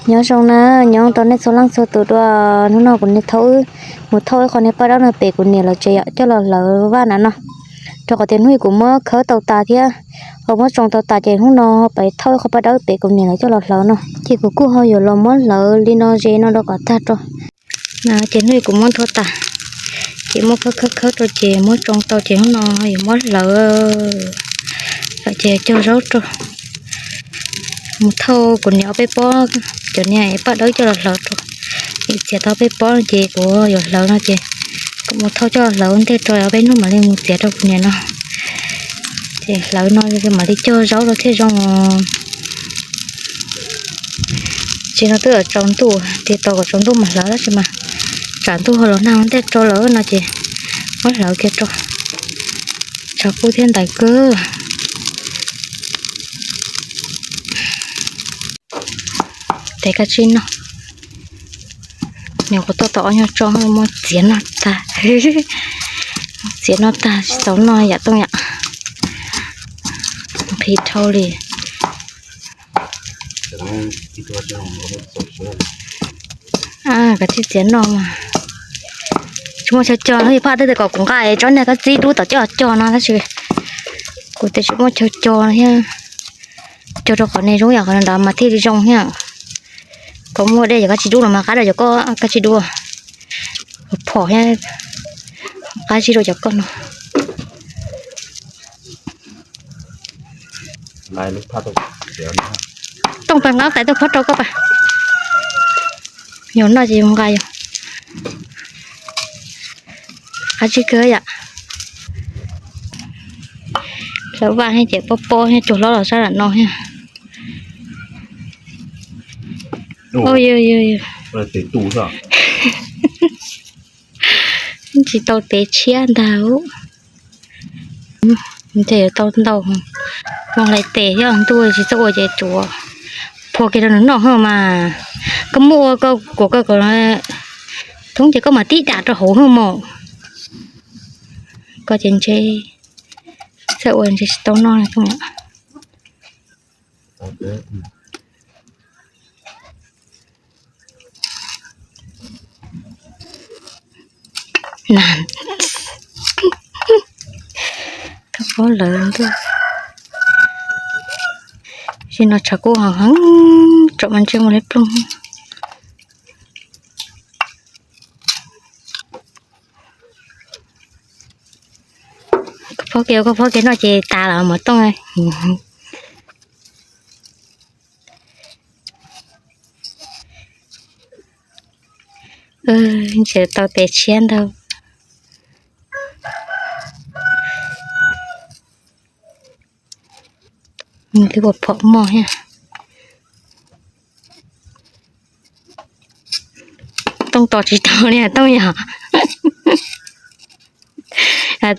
Nyob zoo na, nyob rau nej txhua leej txhua tus dua. Hnub no kuv niam thauj wb mus thauj ib qho niag paj dawb no pem kuv niam lawv tsev yom, coj los hlawv vaj na no, rau qhov tias hnub ib kuv muab khawb tau tas thiab, ho muab tsoo tau tas ces hnub no pais thauj ib qho paj dawb pem kuv niam lawv coj los hlawv no. Ces kuv kuj ho yuav los muab hlawv li no ze no rau kom tag rau. Ces hnub ib kuv muab thauj tas, ces muab khawb khawb khawb rau ces muab tsoo tau ces hnub no yuav muab hlawv, ces cog zaub rau. Mus thauj kuv niam ob peb pob cov niag paj dawb coj los hlawv rau. Txiav tau peb pob no ces kuv yuav hlawv no ces kuv mus thauj coj los hlawv ua ntej rau, ob peb hnub mam li mus txiav rau kuv niam no. Ces hlawv no mam li cog zaub rau thiaj zoo. Tsis no twb tsaus ntuj, tig tos kom tsaus ntuj mas hlawv tab sis mas tsam ntuj ho los nag ua ntej rau lawm no ces muab hlawv kiag rau. Tshav kub thiab ntawd kawg. Tes kab tsib noj. Nyuam qhuav tuaj tau ob nyuag tso muab txiav noj tag. Txiav noj tag tsis tau noj yam tooj yam. Nqhis dhau li. Kav tsij txiav noj mas. Tsis muaj chaw cog no, phaj twb tias kom kuv nqa tsob niag kab tsib dub tom coj cog no tab sis kuv tias tsis muaj chaw cog no thiab. Cog rau qhov niag zoo yam qhov ntawd mas thiaj li zoo thiab. Koj muaj dej cov kab tsib dub los mas qab rau cov koj kab tsib dub. Phom thiab, qab zib rau cov koj no. Tooj pais nqa qais tuaj phob rau koj pais. Yog noj ces yus nqa yus. Qab zib kawg yom. Hlawv vaj thiab ces pob pob thiab, cua hlob los sab nram no thiab. Tsis tau tev tshiab ntag. Ntshe yuav tau ntau. Mus hlais tes thiab ntuj tsis txawj ua ces tsuav phua kiag rau nws noj hwj mas. Koj muaj ua koj kuam koj kom thoob ces koj mam tib dam rau hauv hwj mas. Koj ces ntshe txawj ua ntshe tsis tau noj. Koj phob lawv ntuj. Sim no tshav kub heev heev, tsom mas ntsej muag liab ploog. Koj phob kev, koj phob kev noj ces tas lawm mas tooj. Ntshe tau tev tshiab ntau. Twb ua phom moj thiab. Tooj tos tsis tau li tooj yog.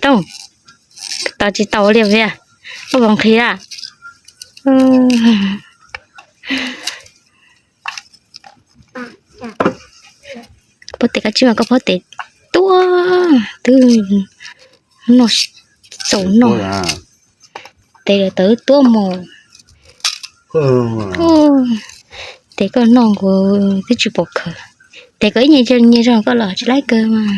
Tooj tos tsis tau li, koj puas nqhis a? Phob tes kab tsib mas koj phob tes tuaj twb noj txaus noj. Tes lawv tawv tuaj mus. Tes koj noj nkaus twb tsis pom khaws. Tes koj ib nyuag nyiag zog koj los tsis laib kawg mas.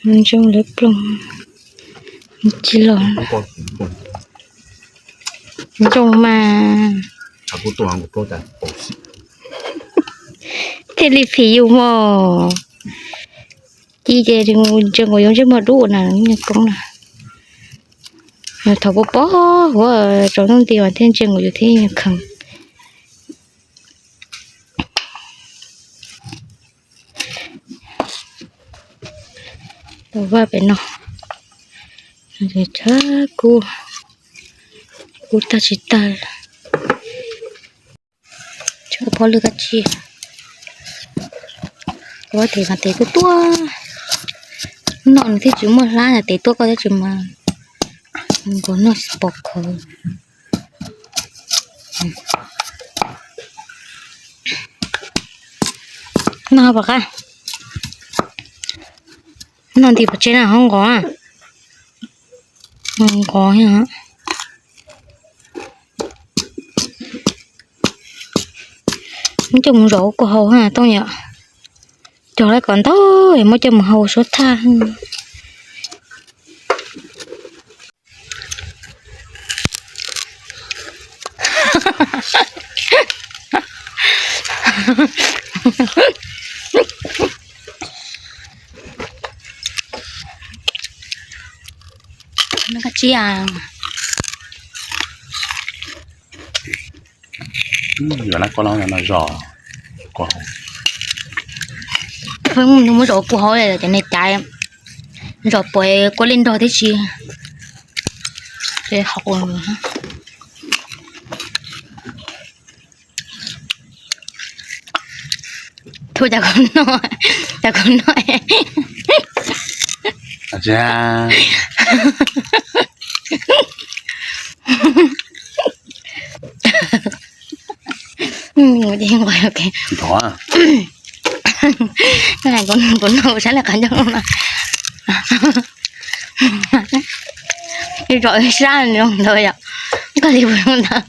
Ntsoo lawv ploog tsis los. Ntsoo mas thiaj li phim yus mog. Ci ces ntsia nkaus yus ntsej muag dub na, koob na. Thaum pob pob huv tsaus ntuj nti mas thiaj ntsia nkaus yus thiab kheev. Tau vaj pem no, tshav kub, kub tag tsis tag. Tshav pob lwg kab tsib, ua tes mas tes tuaj tuaj, noj nws thiaj tsis muaj hlab, tes tuaj koj thiaj tsis mas nkaus noj tsis pom khaws. Noj pom qab, noj nti pov tseg na hoob nqos na. Nqos, muab coj mus zom ua kua hau ha Tooj yom. Cog lawm kom ntau, muab coj mus hau suab thaj. Koj tsis, yog na koj no zom, muab zom kua hau cov niag caiv, zom puas kua li nrog tib si. Thaum cas kuv noj, cas kuv noj. Kuv noj kuv saib li qab ncauj no. Zom sab zoo ntawd yom. Koj li puas zoo ntawd?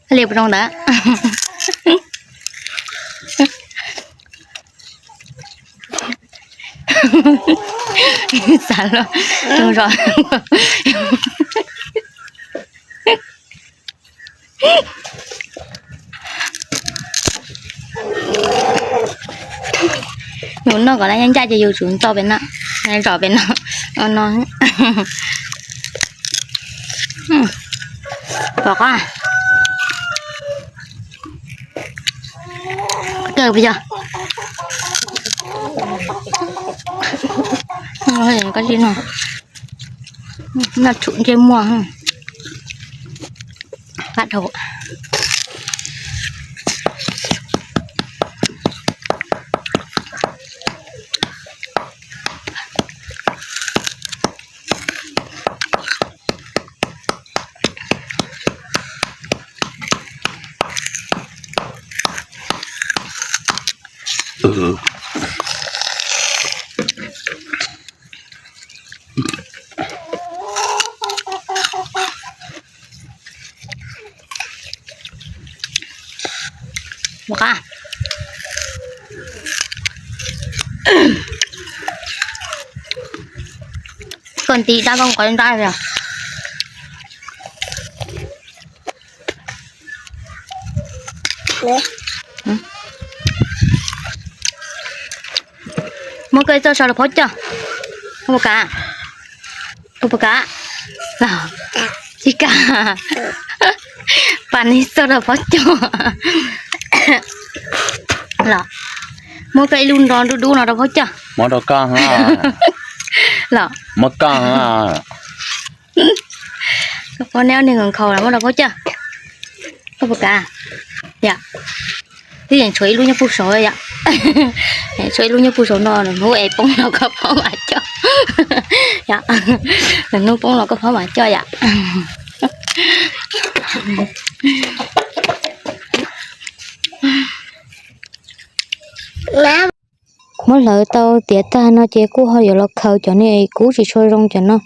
Koj li puas zoo ntawd? Xav los zoo zom. Yus noj kom laj ncaj ces yus tsum tso pem no, zom pem no, no. Pom qab. Kawg puas yog? Koj tsis no, noj tshum ntsej muag. Qab dhau. Mus qab. Koj nti dab koj nqos ntab os. Muab koj ib txoj saw los phob coj. Puas kam? Puas kam? Los, tsis kam. Pas neb txoj los phob coj. Los, muab koj ib lub nro dub dub no rau phob coj. Los, muab koj, koj phob neb ob niag nkhaus los muab rau phob coj. Koj puas kam? Yom, twb yeej tshuav ib lub nyob puag saud yom. Tshuav ib lub nyob puag saud no, nws hnub es poob los koj phob mam coj. Yom, nws hnub poob los koj phob mam coj yom. Muab hlawv tau tiav tag no ces kuj ho yuav los khaws cov niag kub tsis tshua zoo cov no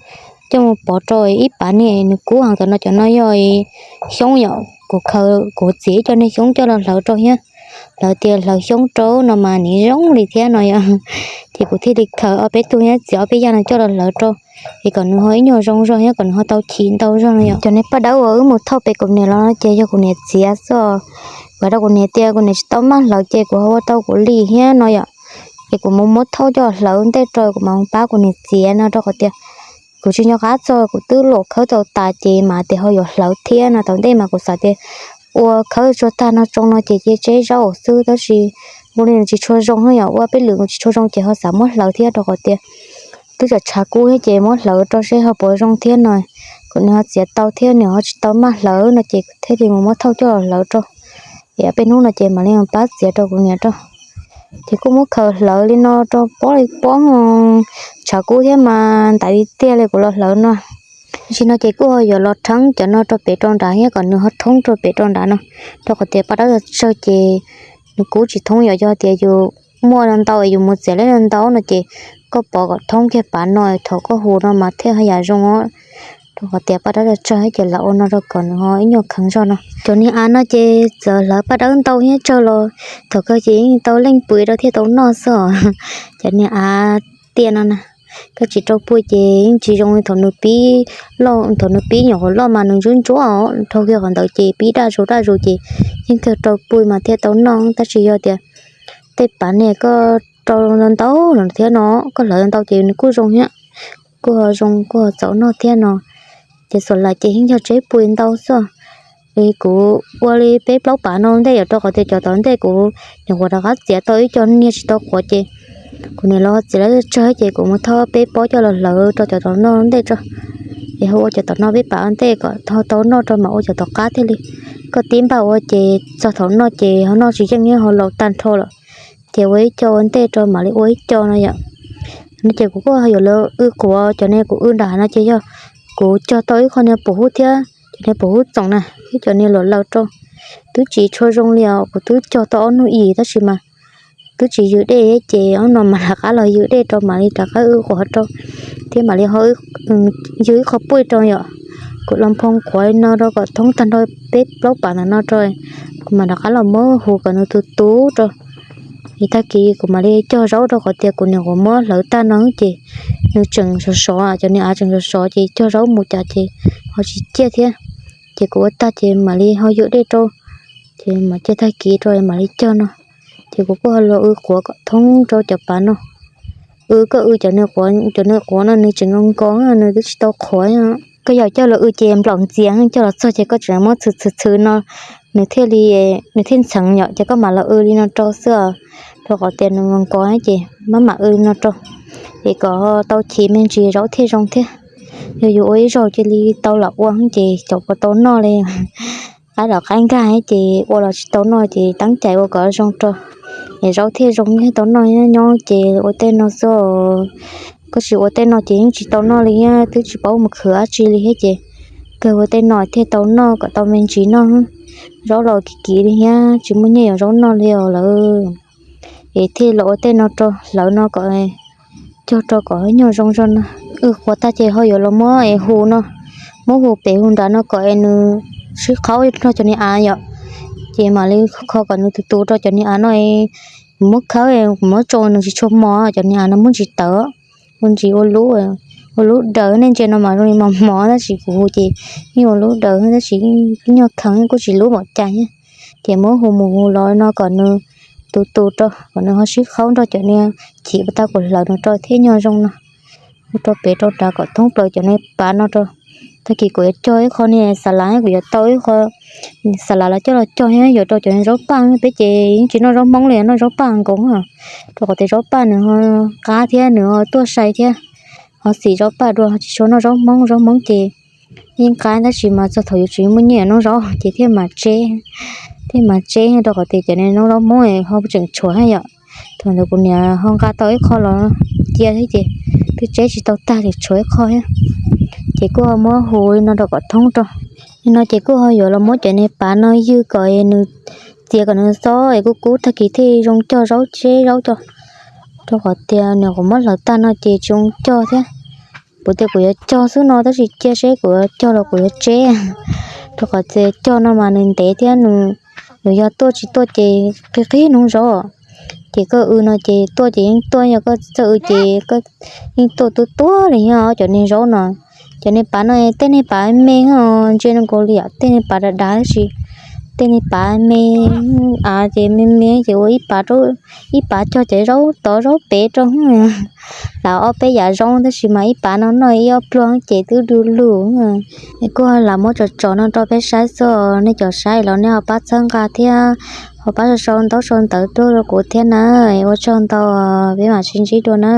coj mus pov rau ib pas niag nws kub heev tom no. Cov no yog xyoob yom, kuv khaws kuv txiav cov niag xyoob coj los hlawv rau thiab. Lawv tias hlawv xyoob rau no mas nws zoo li thiab no yom. Ces kuv thiaj li khaws ob peb tug thiab txiav ob peb yam no coj los hlawv rau, es kom nws ho ib nyuag zoo zog thiab kom nws ho tau chim ntau zog no yom. Cov niag paj dawb uas wb mus thauj pem kuv niam los no ces yog kuv niam txiav xwb. Kuv hais rau kuv niam tias kuv niam tsis tau maj hlawv ces kuv ho ua tau kuv li thiab no yom. Ces kuv mus muab thauj coj hlawv ntej rau kuv mam pab kuv niam txiav no rau qhov tias kuv tsis nco qab txog, kuv twb luam khawb tau tas ces mas tias ho yuav hlawv thiab no. Thaum ntej mas kuv xav tias ua khawb tsuag tag no tsoo no ces cia tseb zaub xwb, tab sis ua li nws tsis tshua zoo yom, ua peb lwm nws tsis tshua zoo ces ho xav muab hlawv thiab rau qhov tias twb tsam tshav kub thiab ces muab hlawv rau seb ho puas zoo thiab no. Kuv niam ho txiav tau thiab nws ho tsis tau maj hlawv no ces kuv thiaj li mus muab thauj coj los hlawv rau. Es peb hnub no ces mam li pab txiav rau kuv niam rau. Ces kuj muab khaws hlawv li no rau pob li pob, tshav kub thiab mas ntais li tiag li kuv los hlawv no. Tam sim no ces kuj ho yuav los rheeb cov no rau pem rau nrad thiab kom nws ho thoob rau pem rau nrad no, rau qhov tias paj dawb tsawg ces nws kub tsis thoob yom. Yog tias yus muaj no ntau yus mus txiav leb no ntau no ces koj pov kom thoob kiag pav no thaum koj hu no mas thiaj haj yam zoo os. Rau qhov tias paj dawb tsawg tsawg ces lawv ua no rau kom nws ho ib nyuag kheev zog no. Cov niag av no ces txawm hlawv paj dawb ntau thiab tsawg los thaum kawg ces yeej tau leej pw rau thiaj tau noj xwb os. Cov niag av tiaj no na, koj tsis rau pui ces yeej tsis zoo li thaum nws pib loj, thaum nws pib nyuam qhuav loj mas nws ntsuab ntsuab os, dhau kiag qhov ntawd ces pib daj zus daj zus ces yeej kawg rau pui mas thiaj tau noj. Tab sis yog tias tej pav ne koj rau ntau los thiab no, koj hlawv ntau ces nws kuj zoo thiab, kuj ho zoo kuj ho txaus noj thiab no. Ces xuas lais ces yeej yog tseb pui ntau xwb. Kuv ua li peb plaub pav no ntej yom, rau qhov tias cov tom ntej kuv nyuam qhuav rov qab txiav tau ib co niag tsis tau qhuav ces kuv niam los txiav lawv tsawg ces kuv mus thauj peb pob coj los hlawv rau cov tom no ntej tso. Es ho ua cov tom no peb pav ntej kom ho tau noj rau mam ua cov tom qab thiaj li. Koj tib npaj ua ces txog thaum noj ces ho noj tsis yeej thiab ho laus tag nrho lawm. Ces ua ib co ua ntej rau mam li ua ib co no yom. No ces kuv kuj yuav los w quav cov niag kuv w nram no ces yog kuv cog tau ib qho niag pum hub thiab cov niag pum hub txoom na thiab cov niag luam laws rau. Twb tsis tshua zoo li os, kuv twb cog tau ob hnub ib tab sis mas twb tsis ywg dej ces ob no mas rov qab los ywg dej rau mam li rov qab w quav rau thiab mam li ho ywg ib qho puj rau yom. Kuv los nphoo quav li no rau kom thoob tag nrho peb plaub pav ntawm no rau, kuv mam rov qab los muab hu kom nws tus tus rau. Es tag kis kuv mam li cog zaub rau qhov tias kuv niam qhuav muab hlawv tag no ces nws tseem sov sov, cov niag av tseem sov sov ces cog zaub mus cas ces ho tsis ciaj thiab. Ces kuv ua tag ces mam li ho ywg dej rau, ces mam cia tag kis rau mam li cog no. Ces kuv kuj ho los w quav kom thoob rau cov pav no. W koj w cov niag quav, cov niag quav no nws tseem nkoos nkoos, nws twb tsis tau qhuav. Koj yog coj los w ces nplaum ntxias, coj los txog ces koj tseem muab txhwv txhwv txhwv no, nws thiaj li, nws thiaj ntxheev yom, ces koj mam los w li no rau xwb, rau qhov tias nws nkoos ces maj mam w li no rau, es kom tau chiv me ntsis zaub thiaj zoo thiab. Yog yus ua ib zaug cia li tau lam ua ces xyov puas tau noj li. Qaib los qaib nkag ces ua los tsis tau noj ces teeb cai ua kom zoo rau, es zaub thiaj zoo thiaj tau noj. Nyob ces ua tej no xwb, koj tsis ua tej no ces yeej tsis tau noj li thiab, twb tsis paub mus khwv dab tsi li thiab ces kawg ua tej no thiaj tau noj kom tau me ntsis noj. Zaub los kim kim li thiab tsis muaj nyiaj yuav zaub noj li os lawm. Es thiaj los ua tej no rau hlawv no kom cog rau kom nyuag zoo zog no. W quav tag ces ho yuav los muab es hu no, muab hu pem hu nrad no kom es nws sib qhaub nrog cov niag av yom. Ces mam li kho kom nws tus tus rau cov niag av no, kuv muab khawb, kuv muab tsoo nws tsis tshua mos, cov niag av no muab ntsis tawv, ua ntsis ua lub, ua lub daws, nej ntsia no mas zoo li mos mos tab sis kuv hu ces yeej ua lub daws tab sis nyuag kheev kuj tsis lub npaum cas thiab. Ces muab hu mus hu los no kom nws tus tus rau kom nws ho sib qhaub nrog cov niag chim pas tag kuv hlawv no rau thiaj nyuag zoo no. Hu rau pem rau nrad kom thoob plaws cov niag pav no rau. Tag kis kuv yuav cog ib qho niag xas las, kuv yuav tau ib qho xas las los coj los cog thiab yuav rau cov zaub paj, peb ces yeej tsis noj zaub hmoob li, noj zaub paj nkoos, rau qhov tias zaub paj nws ho qab thiab nws ho tuaj sai thiab, ho xim zaub paj dua tsis tshua noj zaub hmoob, zaub hmoob ces yeej qab tab sis mas txog thaum yuav tsis muaj nyiaj noj zaub ces thiaj mam tseb, thiaj mam tseb rau qhov tias cov niag noj zaub hmoob ho tseem tshuav thiab yom. Thaum ntawd kuv niam ho nqa tau ib qho los cia thiab ces twb tseb tsis tau tag ces tshuav ib qho thiab. Ces kuj ho muab hu li no rau kom thoob rau. Li no ces kuj ho yuav los muab cov niag pav no ywg kom nws txiav kom nws xob es kub kub tag kis thiaj zoo cog zaub tseb zaub cog. Rau qhov tias niam kuv muab hlawv tag no ces tsis zoo cog thiab. Kuv tias kuv yuav cog xwb no tab sis cia seb kuv yuav cog los kuv yuav tseb. Rau qhov tias cog no mas nws ntev thiab nws, nws yog tuaj tsis tuaj ces qig qig noob zaub. Ces koj w no ces tuaj ces yeej tuaj, yog koj txawj w ces yeej tuaj tuaj tuaj li thiab cov niag zaub no. Cov niag pav no tej niag pav me, ntsia no nkaus li tej niag pav dav dav tab sis tej niag pav me, av ces me me ces ua ib pav, ib pav cog cov zaub tod zaub pem rau. Lam ob peb yam zaub tab sis mas ib pav no noj ib ob pluag ces twb du lug. Kuj lam muab tsom tsom no rau peb saib xwb, nej cov saib los nej ho pab txhawb nqa thiab ho pab sau sau ntaub sau ntawv tuaj rau kuv thiab na. Ua tsaug ntau, peb mam sib ntsib dua na.